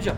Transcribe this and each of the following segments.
ጃ።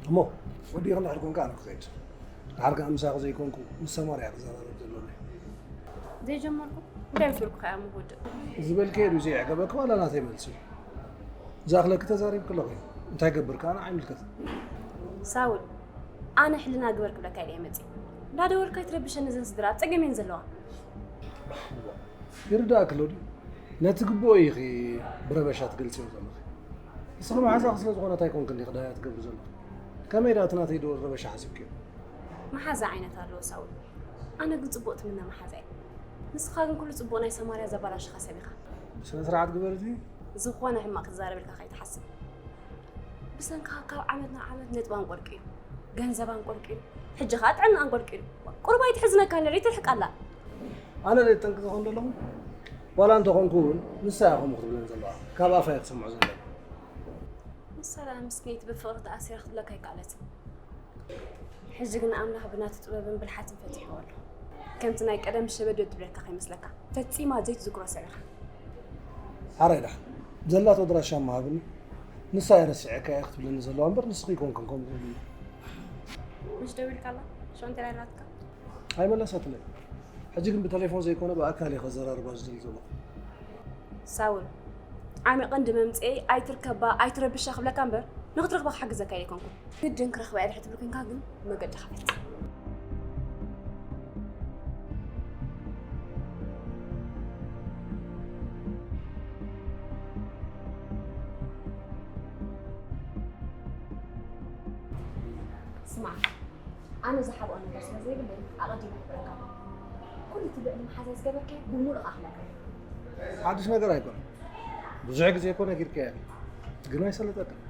እሞ ወዲእኻ እንድሕር ኮንካ ኣነ ክኸይድ። ድሓር ከኣ ምሳኺ ዘይኮንኩ ምስ ሰማርያ ክዘራረብ ዘለኒ። ዘይጀመርኩ እንታይ ምስ በልኩ ከኣ ምውድእ? ዝበልክዮ ድዩ ዘየዕገበኪ ዋላ ናተይ መልሲ? ዝኣኽለኪ ተዛሪብኪ ኣለኺ። እንታይ ገብር ከኣ ንዓይ ይምልከት። ሳውል፣ ኣነ ሕልና ግበር ክብለካ ኢለ እየ መጺእ። እንዳደወልካ ኣይትረብሸኒ፣ እዘን ስድራ ኣብ ጸገም እየን ዘለዋ። ይርዳእኪ ኣሎ ድዩ? ነቲ ግቡእ ኢኺ ብረበሻ ትገልጽዮ ዘለኺ። ንስኺ መሓዛኺ ስለ ዝኾነ እንታይ ኮንኪ እንዲኺ ዳያ ትገብሪ ዘለኺ? ከመይ ደኣ እቲ ናተይ ደወል ረበሻ ሓሲብክዮ? መሓዛ ዓይነት ኣለዎ ሳውል። ኣነ ግን ጽቡቕ ትምነ መሓዛ እየ። ንስኻ ግን ኩሉ ጽቡቕ ናይ ሰማርያ ዘባላሸኻ ሰብ ኢኻ። ስነ ስርዓት ግበሪ እቲ። ዝኾነ ሕማቕ ክዛረበልካ ከይትሓስብ። ብሰንካ ካብ ዓመት ናብ ዓመት ነጥባ ኣንቆልቂሉ፣ ገንዘባ ኣንቆልቂሉ፣ ሕጂ ኸኣ ጥዕና ኣንቆልቂሉ። ቁሩብ ኣይትሕዝነካ ኣለሪ ትርሕቅ ኣላ። ኣነ ደይ ጠንቂ ዝኾን ዘለኹ? ዋላ እንተኾንኩ እውን ንሳ እያ ከምኡ ክትብለን ዘለዋ። ካብ ኣፋ እየ ክሰምዖ ዘለኒ። ንሳ ደኣ ምስኪነይቲ ብፍቕሪ ተኣሲራ ክትብለካ ኣይከኣለትን። ሕጂ ግን ኣምላኽ ብናቱ ጥበብን ብልሓትን ፈቲሕዎ ኣሎ። ከምቲ ናይ ቀደም ሸበድ ትብለካ ከይመስለካ፣ ፈጺማ ዘይትዝክሮ ሰብ ኢኻ። ሓራይ ደሓን ዘላቶ ኣድራሻ እሞ ሃብኒ። ንሳ እየ ረሲዐካ እየ ክትብለኒ ዘለዋ እምበር ንስኺ ኣይኮንክን ከምኡ ትብልኒ። ምሽ ደዊልካላ? ሽዑ እንታይ ኢላትካ? ኣይመለሰትለይ። ሕጂ ግን ብተሌፎን ዘይኮነ ብኣካል እየ ከዘራርባ ዝደሊ ዘለኹ። ሳውል፣ ዓሚ ቀንዲ መምጽኤይ ኣይትርከባ ኣይትረብሻ ክብለካ እምበር ንኽትረኽባ ክሓግዘካ ኣይኮንኩን። ግድን ክረኽባ እየ ድሕር ትብል ኮንካ ግን መገዲ ክፈት። ስማዕ፣ ኣነ ዝሓብኦ ነገር ስለ ዘይብለይ ኣቐዲመ ክብረካ። ኩሉ እቲ ልዕሊ መሓዛይ ዝገበርካዮ ብምሉእ ክኣኽለካ እየ። ሓድሽ ነገር ኣይኮነን። ብዙሕ ግዜ እኮ ነጊርካዮ፣ ግን ኣይሰለጠካን።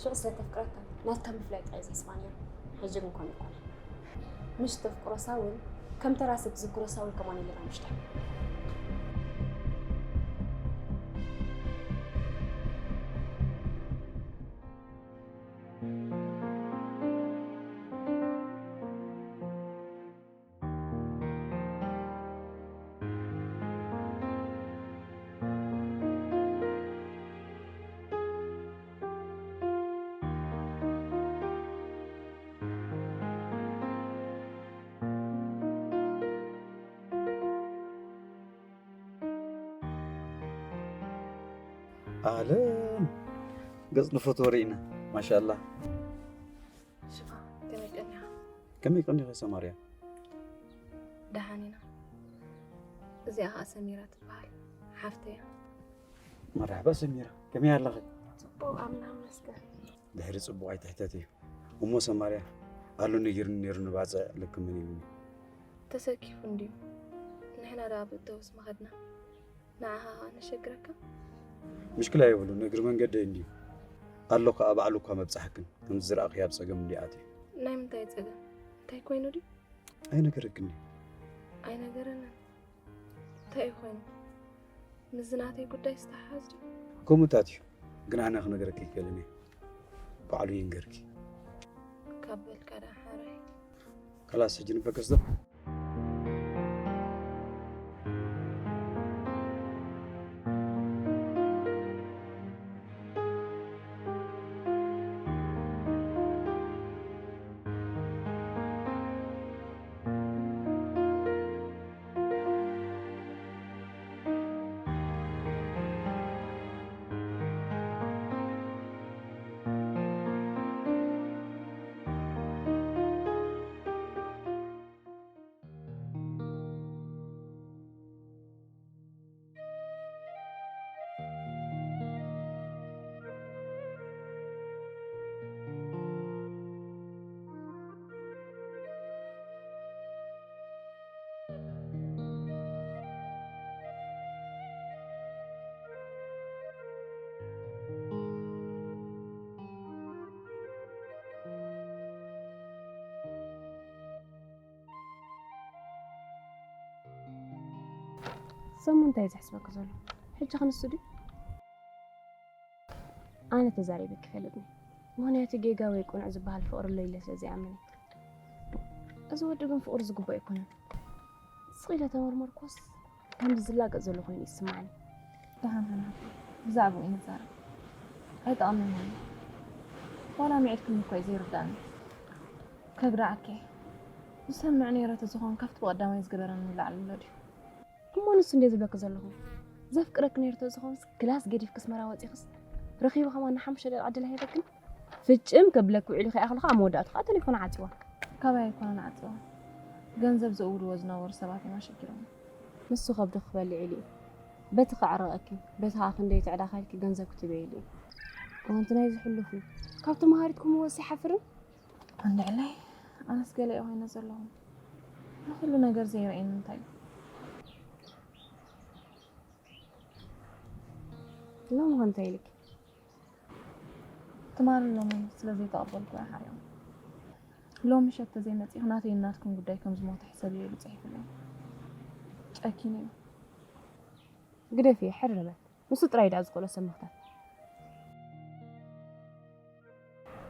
ሽዑ ስለ ተፍቅረካ ናትካ ምፍላይ ጥራይ ዘስባ ነይሩ። ሕጂ ግን ከምኡ ኣይኮነን። ምሽ ተፍቅሮ ሳውል ከም ተራ ሰብ ትዝክሮ ሳውል ከማን የለን ኣብ ውሽጣ። ኣህለን፣ ገጽ ንፈትዎ ርኢና። ማሻኣላ። ሽፋ፣ ከመይ ቀኒኻ? ከመይ ቀኒኺ ሰማርያ? ደሓን ኢና። እዚኣ ኸኣ ሰሚራ ትበሃል፣ ሓፍተይ እያ። መርሓባ ሰሚራ፣ ከመይ ኣለኺ? ጽቡቕ፣ ኣምላኽ ይመስገን። ድሕሪ ጽቡቕ ኣይትሕተቲ። እሞ ሰማርያ፣ ኣሎ ነጊሩኒ ነይሩ ንባጽዕ ልክምን ኢሉኒ። ተሰኪፉ እንድዩ። ንሕና ደኣ ብእተውስ ምኸድና። ንዓኻ ኸኣ ነሸግረካ? ምሽክላ የብሉን፣ እግሪ መንገደይ እንድዩ። ኣሎ ከኣ ባዕሉ እኳ መብጻሕክን፣ ከምቲ ዝረኣኽዮ ኣብ ጸገም እንድዩ ኣትዩ። ናይ ምንታይ ጸገም? እንታይ ኮይኑ ድዩ? ኣይነገረክን ድዩ? ኣይነገረንን። እንታይ እዩ ኮይኑ? ምስዚ ናተይ ጉዳይ ዝተሓሓዝ ድዩ? ከምኡታት እዩ፣ ግን ኣነ ክነግረኪ ኣይክእልን እየ። ባዕሉ ይንገርኪ። ካብ በልካ ደኣ ሓራይ። ከላስ ሕጂ ንበገስ ዶ? ሰሙ እንታይ እዩ ዘሕስበኪ ዘሎ? ሕጂ ክንሱ ድዩ? ኣነ ተዛሪበ ክፈልጥኒ። ምኽንያቱ ጌጋ ወይ ቅኑዕ ዝበሃል ፍቕሪ ኣሎ ኢለ ስለ ዘይኣምን እየ። እዚ ወዲ ግን ፍቕሪ ዝግብኦ ኣይኮነን። ስቕ ኢለ ተመርመርኩስ ከምዚ ዝላገጽ ዘሎ ኮይኑ ይስምዓኒ። ደሓን ሃና፣ ብዛዕባኡ ኣይንዛረብ። ኣይጠቕምን እዩ። ዋላ ምዒድክኒ እኮ እዩ ዘይርዳእኒ። ከግርዓኪ፣ ዝሰምዕ ነይረ ተዝኸውን ካብቲ ብቐዳማይ ዝገበረኒ ንላዕሊ ኣሎ ድዩ? እሞ ንሱ እንደ ዝብለኪ ዘለኹ ዘፍቅረኪ ነይሩ ተዝኾንስ ክላስ ገዲፍኪ ኣስመራ ወፂኽስ ረኺቡ ከማን ንሓሙሽተ ደቂቃ ዕድል ኣይህበክን? ፍጭም ከብለኪ ውዒሉ ከይኣኽሎ ከዓ መወዳእቱ ከዓ ተሌፎን ዓፂዋ። ካባይ ኣይኮነን ዓፂዋ፣ ገንዘብ ዘእውድዎ ዝነበሩ ሰባት እዮም ኣሸጊሮም። ንሱ ከብዱ ክበልዕ ኢሉ እዩ። በቲ ከዕረቐኪ በቲ ከዓ ክንደይ ትዕዳኻ ኢልኪ ገንዘብ ክትበይ ኢሉ እዩ። እዋንቲ ናይዚ ሕሉፍ እዩ። ካብ ተምሃሪት ክምወስ ይሓፍርን። እንድዕለይ ኣነስ ገለ እየ ኮይነ ዘለኹ። ንኩሉ ነገር ዘይረእየኒ እንታይ እዩ? ሎሚ ከ እንታይ ኢልኪ? ትማሊ ሎሚ ስለ ዘይተቐበልኩ እየ ሓሪቑ። ሎሚ ምሸት ተዘይመፂኹ ናተይን ናትኩን ጉዳይ ከም ዝሞተ ሕሰብዮ ኢሉ ፅሒፉለይ። ጨኪኑ እዩ። ግደፍዮ ሕር በል። ንሱ ጥራይ ድኣ ዝኽእሎ ሰብ ምኽታል።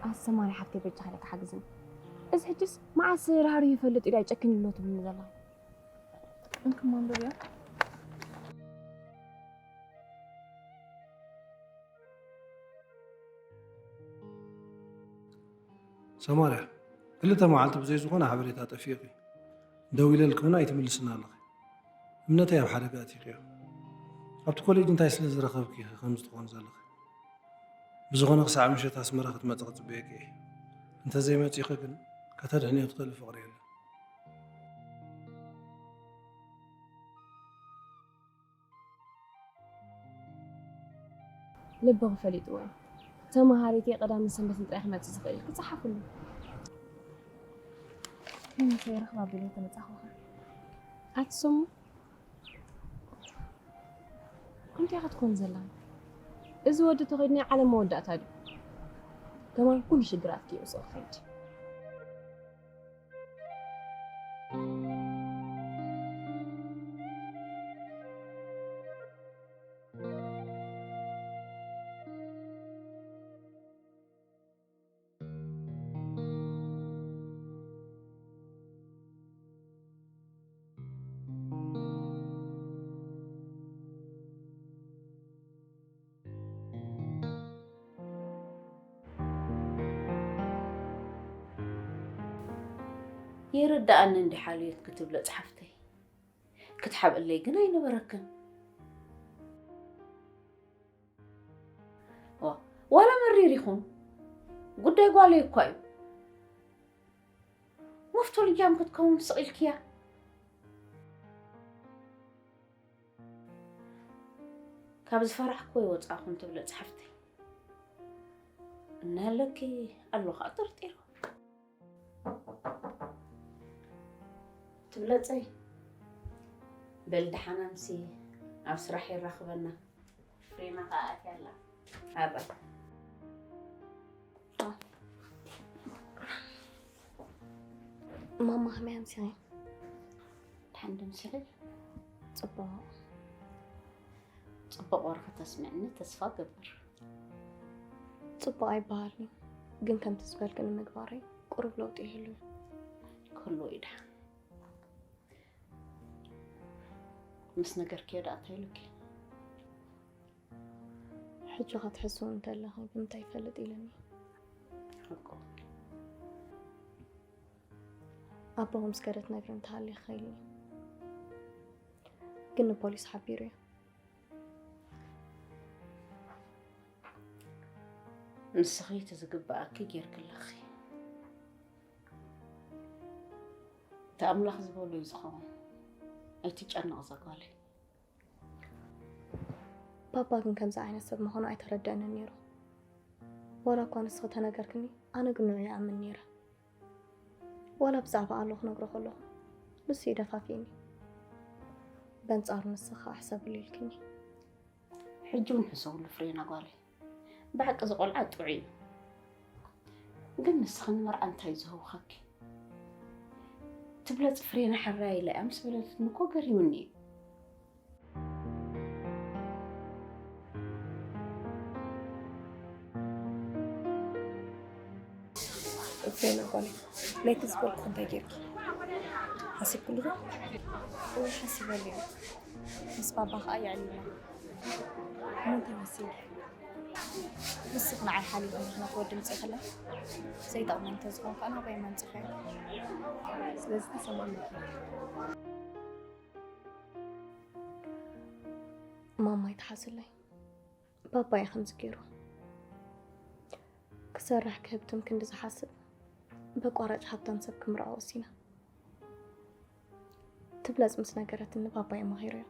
ኣሰማኒ ሓፍተይ በጃ ከለኪ ሓግዝኒ። እዚ ሕጅስ መዓስ ራህሪሁ ይፈልጥ ኢሉ ኣይጨክን ኣሎ ትብልኒ ዘለኺ? እንክሞ ኣንብብዮ። ሰማርያ፣ ክልተ መዓልቲ ብዘይ ዝኾነ ሓበሬታ ጠፊእኺ። ደዊለልኪ እውን ኣይትምልስን ኣለኺ። እምነተይ ኣብ ሓደጋ ኣእቲኽዮ። ኣብቲ ኮሌጅ እንታይ ስለ ዝረኸብኪ ኢኺ ከምዚ ትኾኒ ዘለኺ? ብዝኾነ ክሳዕ ምሸት ኣስመራ ክትመጺ ክጽበየኪ እየ። እንተዘይመጺኺ ግን ከተድሕንዮ ትኽእሊ ፍቕሪ የለን። ልብኺ ፈሊጥዎ እዩ። ተምሃሪት እየ፣ ቀዳምን ሰንበትን ጥራይ ክመጽእ ዝኽእል ኢልኪ ጸሓፍሉ። ከምሰይ ረኽባ ቢለ ተመጻኹኸ። ኣቲ ሰሙ፣ እንታይ ኢኻ ትኮን ዘላ? እዚ ወዲ ተኸይድና ዓለም መወዳእታ ድዩ? ከማን ኩሉ ሽግራት ከየውፅኦ ክኸይድ። ይርድኣኒ እንዲ ሓልዮት ክትብለ ጸሓፍተይ ክትሓብእለይ ግን ኣይነበረክን። ዋላ መሪር ይኹን ጉዳይ ጓለይ እኳ እዩ። መፍቶ ልጃም ክትከውን ስቕ ኢልክያ። ካብ ዝፈራሕክዎ ይወፃእኹም ትብለ ፀሓፍተይ። እናሃለኪ ኣሎ ከዓ ጠርጢሩ ትብለፀይ። በል ደሓን ኣምሲ፣ ኣብ ስራሕ የራኽበና። ፍሬና ከዓ ኣትያ ኣላ። ኣረ ማማ ከመይ ኣምሲኺ? ድሓን ዶ ኣምሲኺ? ጽቡቕ። ጽቡቕ ወረ ከተስምዕኒ ተስፋ እገብር። ጽቡቕ ኣይበሃልን እዩ፣ ግን ከምቲ ዝበልክኒ ምግባረይ ቁሩብ ለውጢ ይህሉ እዩ። ክህልዎ እዩ ድሓን። ምስ ነገርክዮ ደኣ እንታይ ኢሉኪ? ሕጂ ክትሕስው እንተለኺ ብምንታይ ይፈልጥ ኢለኒ። ሓቁ። ኣቦኹም ስገደት ነግሪ እንተሃልዩ ክኸይል እዩ። ግን ንፖሊስ ሓቢሩ እዩ። ንስኺ እቲ ዝግበኣኪ ጌርኪ ኣለኺ። እቲ ኣምላኽ ዝበሎ እዩ ዝኸውን። ኣይትጨነቕ እዛ ጓለይ። ፓፓ ግን ከምዚ ዓይነት ሰብ ምዃኑ ኣይተረደአንን ነይሩ። ዋላ እኳ ንስኺ ተነገርክኒ፣ ኣነ ግን ንዑ ይኣምን ነይረ። ዋላ ብዛዕባ ኣሎ ክነግሮ ከለኹ፣ ንሱ እዩ ደፋፊእኒ። በንጻሩ ንስኺ ከዓ ሕሰብሉ ኢልክኒ። ሕጂ እውን ሕሰብሉ ፍሬና ጓለይ። ብሓቂ እዚ ቆልዓ ጥዑይ እዩ። ግን ንስኺ ንመርዓ እንታይ እዩ ዝህውኸኪ? ትብለጽ ፍሬና ሕራይ ኢላ እያ ምስ በለትኒ እኮ ገሪሙኒ እዩ። ጓለይ፣ ለይቲ ዝበልኩ እንታይ ጌርኪ? ሓሲብክሉ ዶ? እወ፣ ሓሲበሉ እየ። ምስ ባባ ኸኣ የዕሊልና። እሞ እንታይ መሲልኪ? ንስኺ ንዓይ ሓሊኺ ምኽንያት ወዲ ምጽኢ ከላ ዘይጠቕመኒ እንተዝኾን ከኣ ናባይ መምጽእካዮ። ስለዚ ተሰማሚዕኪ። ማማ ኣይትሓዝለይ። ባባይ ከምዚ ገይሩ ክሰርሕ ክህብትም ክንዲ ዝሓስብ በቋራጭ ሃብታም ሰብ ክምርዖ ወሲና። ትብለጽ ምስ ነገረትኒ ባባይ ኣማኺረዮ።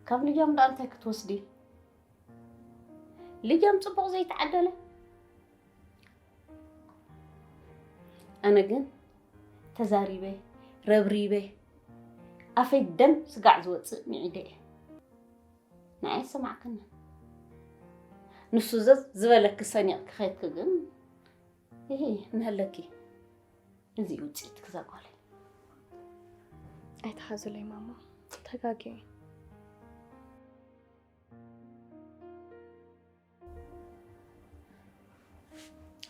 ካብ ልጃም ደኣ እንታይ ክትወስዲ? ልጃም ጽቡቕ ዘይተዓደለ። ኣነ ግን ተዛሪበ፣ ረብሪበ፣ ኣፈይ ደም ስጋዕ ዝወጽእ ምዒደ እየ። ንዓይ ኣይሰማዕክንን። ንሱ ዘዝ ዝበለኪ ሰኒቕኪ ኸድኪ ግን፣ እሂ፣ ንሀለኪ። እዚ እዩ ውጽኢትኪ እዛ ጓለይ። ኣይትሓዝለይ ማማ፣ ተጋግየ።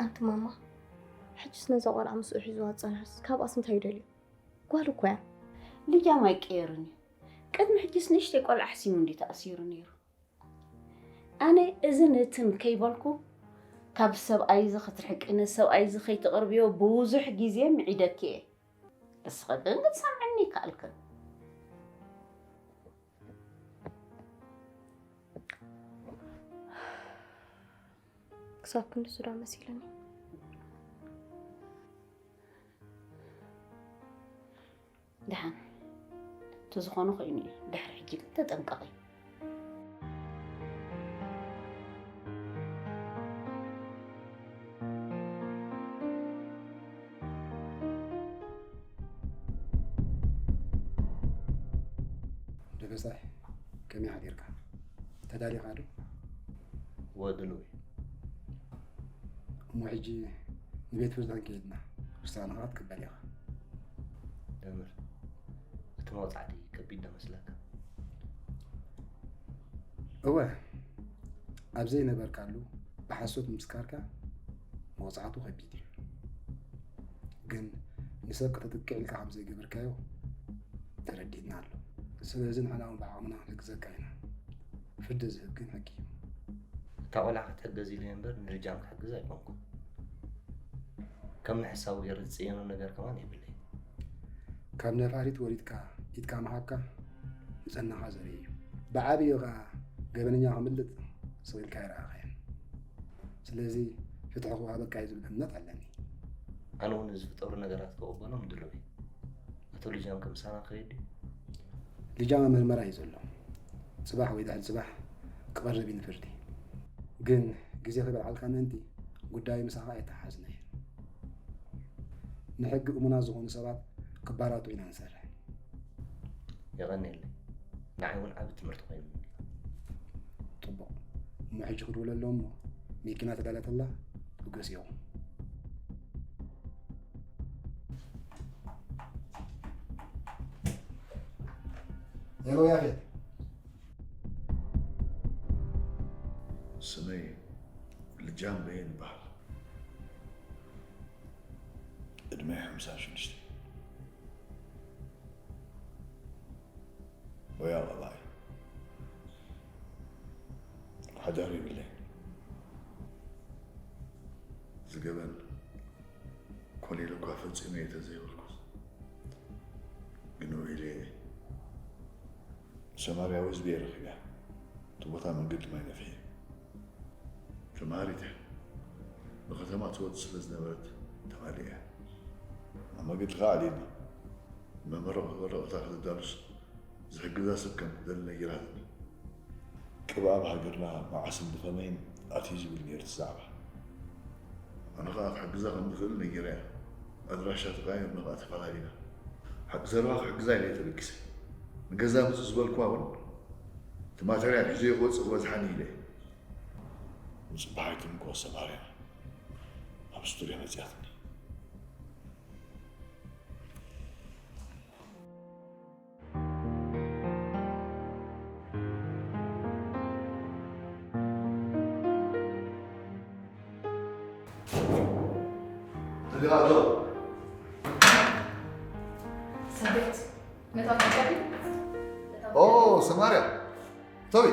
ኣንቲ ማማ፣ ሕጅስ ነዛ ቆልዓ ምስኡ ሒዝዋ ዝጸንሐስ ካብኣስ እንታይ ይደልዩ? ጓል እኮ እያ። ልጃም ኣይቀየርን እዩ። ቅድሚ ሕጅስ ንእሽተይ ቆልዓ ሕሲሙ እንድዩ ተኣሲሩ ነይሩ። ኣነ እዝን እትን ከይበልኩ ካብ ሰብኣይ እዚ ክትርሕቂ፣ ነዚ ሰብኣይ እዚ ከይትቕርብዮ ብዙሕ ግዜ ምዒደኪ እየ። ንስኺ ግን ክትሰምዕኒ ይከኣልክን። ክሳብ ክንድዚ ዶ መሲሉኒ? ደሓን፣ እቲ ዝኾነ ኮይኑ እዩ። ድሕሪ ሕጂ ግን ተጠንቀቒ። ደበሳይ፣ ከመይ ሓዲርካ? ተዳሊኻ ዶ? እወ፣ ድሉው እየ። እሞ ሕጂ ንቤት ፍርዲ ክንከይድ ኢና። ውሳነኻ ክትቅበል ኢኻ። ደምር፣ እቲ መቕጻዕቲ ከቢድ ዶ መስለካ? እወ፣ ኣብ ዘይነበርካሉ ብሓሶት ምስካርካ መቕጻዕቱ ከቢድ እዩ። ግን ንሰብ ከተጥቅዕ ኢልካ ከም ዘይገበርካዮ ተረዲእና ኣሎ። ስለዚ ንሕና እውን ብዓቕምና ክንሕግዘካ ኢና። ፍርዲ ዝህብ ግን ሕጊ እዩ። እታ ቆልዓ ክትሕገዝ ኢለ እየ እምበር ንልጃም ክሕግዝ ኣይኮንኩን። ከም ንሕሳቡ ገይረ ዝጽየኖ ነገር ከማን የብለይን። ካብ ነፋሪት ወሪድካ ኢድካ ምሃብካ ንጽህናኻ ዘርኢ እዩ። ብዓብዩ ኸኣ ገበነኛ ከምልጥ ስቕ ኢልካ ኣይረኣኻዮን። ስለዚ ፍትሒ ክወሃበካ እዩ ዝብል እምነት ኣለኒ። ኣነ እውን ዝፍጠሩ ነገራት ክቕበሎም ድሉው እየ። ኣቶ ልጃም ከምሳና ክኸይድ ድዩ? ልጃም ኣብ ምርመራ እዩ ዘሎ። ጽባሕ ወይ ድሕሪ ጽባሕ ክቐርብ እዩ ንፍርዲ። ግን ግዜ ከይበልዓልካ ምእንቲ ጉዳዩ ምሳኻ ኣይተሓሓዝናዮን። ንሕጊ እሙናት ዝኾኑ ሰባት ክባራቱ ኢና ንሰርሕ። የቐንየለይ። ንዓይ እውን ዓቢ ትምህርቲ ኮይኑኒ። ጽቡቕ። እሞ ሕጂ ክድውለሎም እሞ መኪና ተዳልያትላ ክገስዮኹም። ሄሎ ያፌት። ስመይ ልጃም በየን ይበሃል። ዕድመይ ሓምሳ ሽዱሽተ። ወያ ባባይ። ሓዳር የብለይ። ዝገበን ኮነ ኢለ እኳ ፈጺመ እየ ተዘይበልኩስ። ግን ውዒለ እየ። ሰማርያዊ ህዝቢ እየ ረኺበያ። እቲ ቦታ መንገዲ ማይ ነፍሒ እዩ። ተማሃሪት እያ። ንከተማ ትወጽእ ስለ ዝነበረት ተማሊ እያ። ኣብ መገዲ ከኣ ኣልየኒ። መመረቒ ወረቐታ ከተዳሉስ ዝሕግዛ ሰብ ከም ትደሊ ነጊራትኒ። ቅብኣ ኣብ ሃገርና መዓስን ብኸመይን ኣትዩ ዝብል ነይሩ እቲ ዛዕባ። ኣነ ኸኣ ክሕግዛ ከም ዝኽእል ነጊረያ። ኣድራሻ ተቐያየርና ኸኣ ተፈላሊና። ሓቂ ዘረባ ክሕግዛ ኢለ እየ ተበጊሰ። ንገዛ ምጽእ ዝበልኩዋ እውን እቲ ማተርያል ሒዘዮ ክወጽእ ክበዝሓኒ ኢለ እየ። ንጽባሕ ኣይትንኮ ሰማርያ ኣብ ስቱድዮ መጽያትኒ። ዲኻ እቶ? ሰንበት፣ ነታ መቀዲ፣ ነታ ኦ፣ መቀዲ። ሰማርያ። ቶቢ።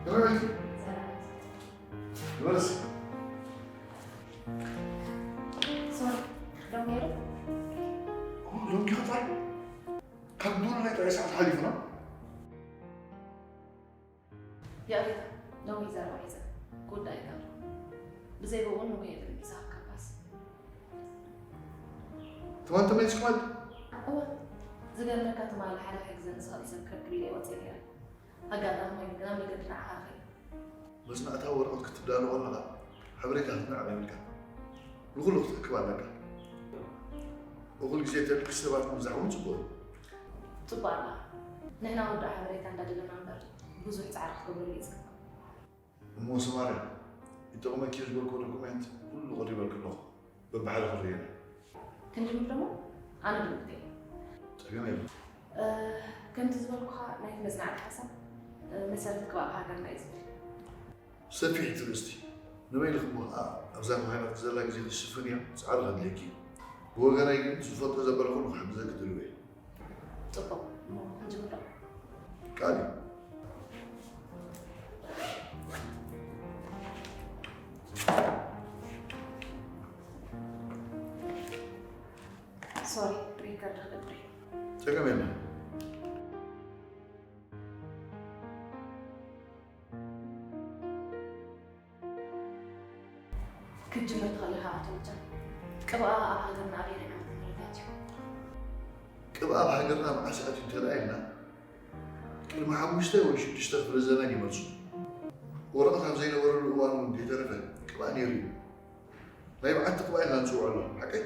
ከመይ ውዒልኪ? ሰላም። ይመለስ። ሶሪ፣ ሎሚ ነይሩ? ኦ፣ ሎሚ ከ ታይ? ካብ ድሮ ናይ ጥራይ ሰዓት ሓሊፉና። ይቕሬታ፣ ሎሚ ዘረባ ሒዘ ክውዳእ ይገብሮ። ብዘይ ብኡ እውን ንጉሄ ድርጊት ዝሃብካባስ። ትማል ተመሊስኪ ማለት? እወ፣ ዝገርመካ ትማል ሓደ ሓደ ግዜ ንስኻ ብሰንኪ ክረክብ ኢለ ወፂአ ነይረ። ኣጋጣሚ ኮይኑ ግና መገዲ ንዓኻ ረኺበ። መጽናዕታዊ ወረቐት ክትዳሎ ከለኻ ሓበሬታታት ምዕባይ የብልካ። ንኹሉ ክትእክብ ኣለካ። እኹል ግዜ ተልክስ ሰባት ምብዛሕ እውን ጽቡቕ እዩ። ጽቡቕ ኣለኻ። ንሕና ውዱእ ሓበሬታ እንዳደለና እምበር ብዙሕ ጻዕሪ ክትገብረሉ እዩ ዝግባእ። እሞ ሰማርያ፣ ይጠቕመኪ እዩ ዝበልክዎ ዶኩሜንት ኩሉ ቀሪበልኪ ኣለኹ። በብሓደ ክንርእየን። ክንጅምር ደሞ ኣነ ድምግተይ። ጸገም የለን። እ፣ ከምቲ ዝበልኩኻ ናይቲ መጽናዕቲ ሓሳብ፣ እ፣ መሰረት ክባእ ሃገርና እዩ ዝብል። ሰፊሕ ትርእስቲ። ንበይንኺ እሞ ኸኣ ኣብዛ መሃይማት ዘላ ግዜ ክትሽፍንያ ጻዕሪ ከድልየኪ እዩ። ብወገነይ ግን ዝፈልጦ ዘበለ ኩሉ ክሕግዘኪ ድልዊ እየ። ጽቡቕ፣ እሞ ክንጅምር ዶ? ቃል እዩ። ሶሪ፣ ሪከርድ ክገብር እየ። ጸገም የለን። ክትጅምር ትኽእል ኢኻ ኣቶ ምቻ። ቅብኣ ኣብ ሃገርና ኣበየናይ ዓመተ ምህረት ኣትዩ? ቅብኣ ኣብ ሃገርና መዓስ ኣትዩ እንተ ደኣ ኢልና፣ ቅድሚ ሓሙሽተ ወይ ሽዱሽተ ክፍለ ዘመን ይመልሱ። ወረቐት ኣብ ዘይነበረሉ እዋን እውን ከይተረፈ ቅብኣ ነይሩ እዩ። ናይ በዓቲ ቅብኣ ኢልና ንጽውዖ ኣለኹ፣ ሓቀይ?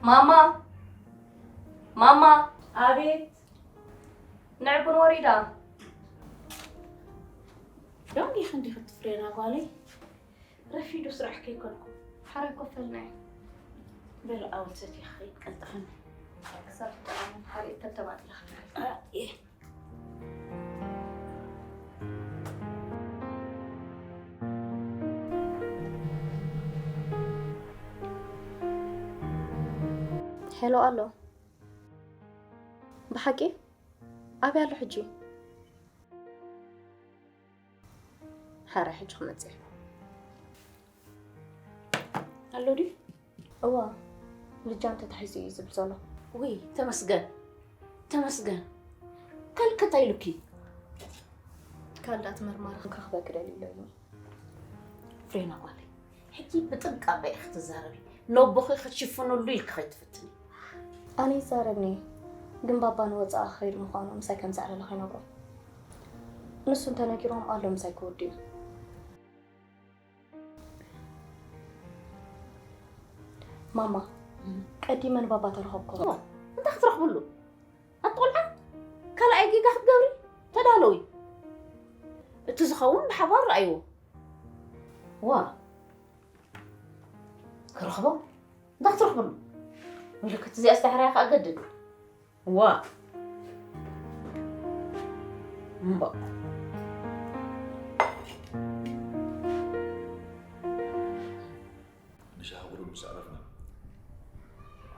ማማ! ማማ! ኣቤት! ንዕቡን ወሪዳ። ደንጊኺ እንዲኺ ትፍሬና ጓለይ? ረፊዱ ስራሕ ከይኮንኩ ሓራይ ኮፍ በልና እዩ። በል ኣወል ሰትየ ክኸይድ ቀልጥፈኒ። ክሳብ ትጠዓሙ ካልእ ተተባጥለ ክበሃል። ኣየ። ሄሎ ኣሎ። ብሓቂ? ኣበይ ኣሎ ሕጂ? ሓራይ ሕጂ ክመጽእ። ኣሎ ድዩ? እዋ፣ ልጃም ተታሒዙ እዩ ዝብል ዘሎ። ውይ፣ ተመስገን፣ ተመስገን። ካልእ ከ እንታይ ኢሉኪ? ካልእ ደኣ እቲ መርማሪ ክረኽበኪ ደልዩ ኣሎ ኢሉ። ፍሬና ጓለይ፣ ሕጂ ብጥንቃቐ ኢኺ ትዛረቢ። ነቦኺ ክትሽፍንሉ ኢልኪ ከይትፍትኒ። ኣነ ይዛረብኒ፣ ግን ባባ ንወጻኢ ክኸይድ ምዃኑ ምሳይ ከም ዘዕለለ ከይነግሮ። ንሱ እንተነጊሮም ኣሎ ምሳይ ክወድኡ። ማማ፣ እም። ቀዲመ ንባባ ተረኸብኩ። ዋ፣ እንታይ ክትረኽብሉ? ኣቲ ቆልዓ፣ ካልኣይ ጌጋ ክትገብሪ ተዳለዊ። እቲ ዝኸውን ብሓባር ረኣይዎ። ዋ፣ ክረኽቦ? እንታይ ክትረኽብሉ? ምልክት እዚኣስ ዳሕራያ ከኣ ገድል። ዋ። እምባእ። ንሻሂ ቁሩብ ምስ ኣዕረፍና፣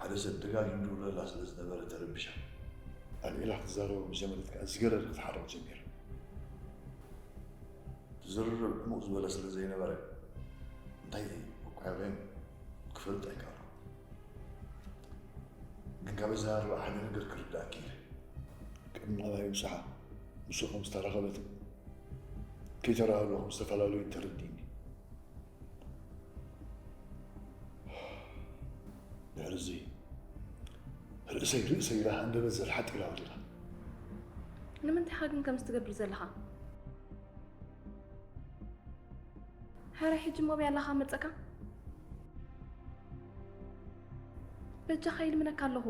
ሓደ ሰብ ደጋጊሙ ይድውለላ ስለ ዝነበረ ተረቢሻ። ኣልዒላ ክትዛረቦ ምስ ጀመረት ከኣ ዝገረረ ክትሓርቕ ጀሚራ። እቲ ዝርርብ ዕሙቕ ዝበለ ስለ ዘይነበረ፣ እንታይ መቋየቒኦም ክፈልጥ ኣይከኣልኩን። ግን ካብ ኣዘራርባ ሓደ ነገር ክርዳእ ክኢለ። ቅድሚ ናባይ ምብጽሓ፣ ምስኡ ከም ዝተራኸበትን ከይተራኸቡ ከም ዝተፈላለዩን ተረዲእኒ። ድሕሪ እዚ፣ ርእሰይ ርእሰይ ኢላ ሃንደበት ዘልሓጥ ኢላ ወዲቓ። ንምንታይ ኢኻ ግን ከምዚ ትገብር ዘለኻ? ሕራይ ሕጂ እሞ ኣበይ ኣለኻ መጸካ? በጃኻ ይልምነካ ኣለኹ።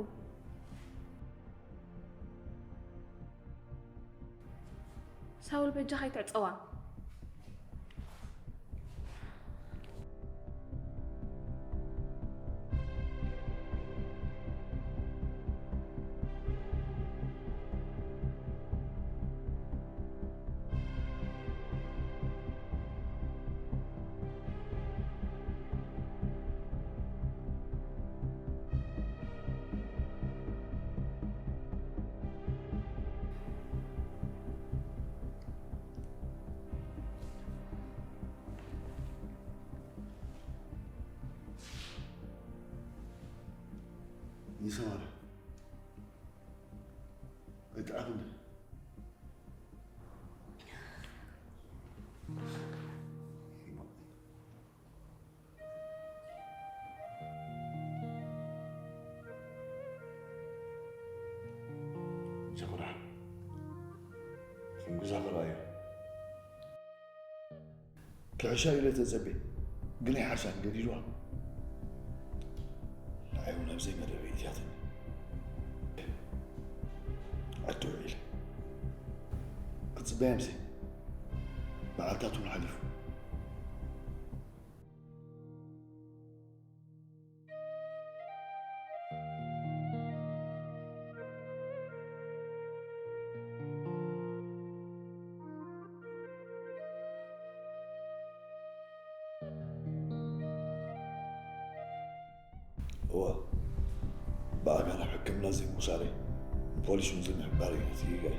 ሳውል በጃኻ ኣይትዕጸዋ። ይሰማል። ኣይተዓኽን። ጀኹራ፣ ከም ግዛ ክረኣዮ። ክሕሻ ኢለ ተጸቤ፣ ግን ኣይሓሻን፣ ገዲድዋ። ንዓይ እውን ኣብ ዘይመደበይ እትያትኒ። ኣትውዒለ። ክትጽበያ ምሴ፣ መዓልታት እውን ሓሊፉ። እወ፣ ብኣጋ ናብ ሕክምና ዘይምውሳደይ፣ ንፖሊስ እውን ዘይምሕባረይ ነቲ ጌጋይ።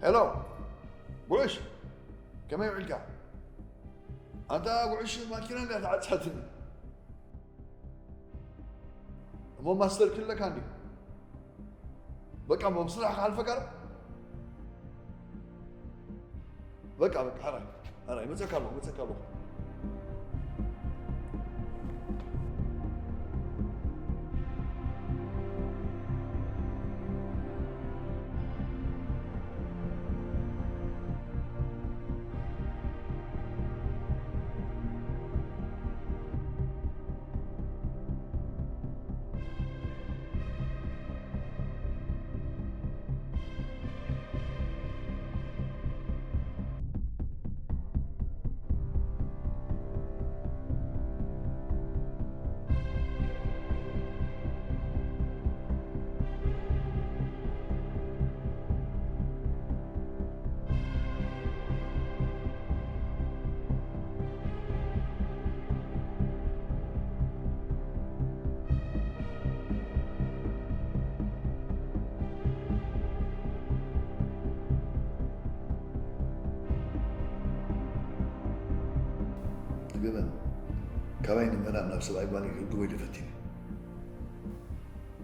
ሄሎ፣ ጉዕሽ፣ ከመይ ውዒልካ? ኣንታ ጉዕሽ፣ ማኪና እንድያ ተዓጻትኒ። እሞ ማስተር ክለካ እንድዩ። በቃ እሞ ብስራሕ ክሓልፈካ ዶ? በቃ፣ በቃ፣ ሕራይ፣ ሕራይ፣ መጸካ ኣለኹ፣ መጸካ ኣለኹ። ገበን ካባይ ንመላእ ናብ ሰብኣይ ጓለይ ክእግቦ ኢለ ፈቲነ።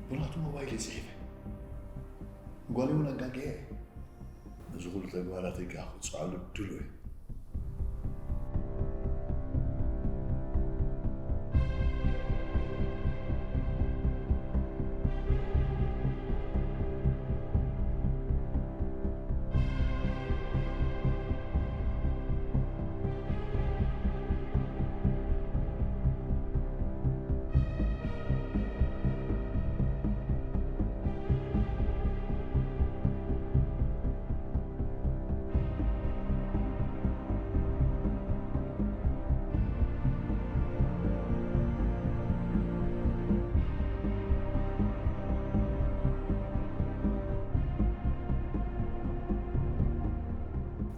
ብናቱ ሞባይል እየ ጽሒፈ። ጓለይ እውን ኣጋጊዐ እየ። ነዚ ኩሉ ተግባራተይ ከኣ ክውጽዓሉ ድሉው እየ።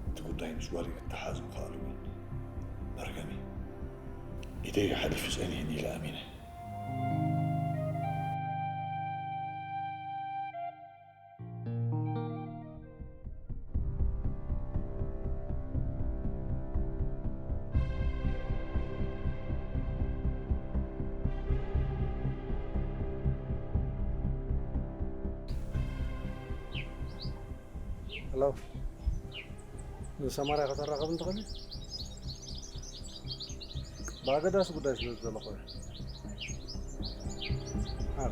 እቲ ጉዳይ ምስ ጓለይ ክተሓዝ ምኽኣሉ እውን መርገም እዩ። ኢደይ ሓሊፉ ጸኒሕኒ ኢለ ኣሚነ። ሄሎ፣ ንሰማርያ ከተራኸብኒ ትኽእሊ? ብኣገዳሲ ጉዳይ ስለ ዝደለኹ እየ። ኣረ።